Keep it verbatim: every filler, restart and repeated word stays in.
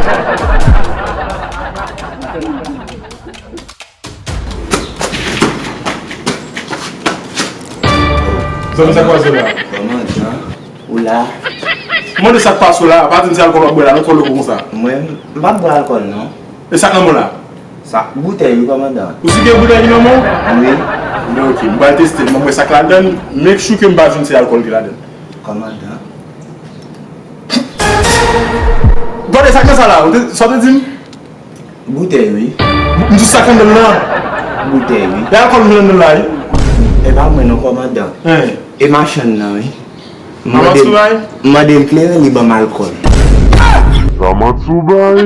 Zanmi, sa k pase la? Kòmandan, ou la? M mande sa k pase w la, pa di m se alkòl w ap bwè la, non, twò loko konsa. Mwen, m p ap bwè alkòl, non. E sa k nan men w la? Sa, boutèy, wi, kòmandan. Ou si gen boutèy ki nan men w? Wi. Ebyen, ok, m pral teste l, m ap wè sa k ladan l, make sure ke m pa jwenn se alkòl ki ladan l. Kòmandan. Gade sa k nan sa la, ou te, sa w te di m? Boutèy, wi. M di sa k anndan l lan. Boutèy, wi. E alkòl m jwenn anndan l la, wi. E pa mwen non, kòmandan. Hein. E machann nan, wi. M mande l, m mande l kleren, li ban m alkòl. Sa manti w bay?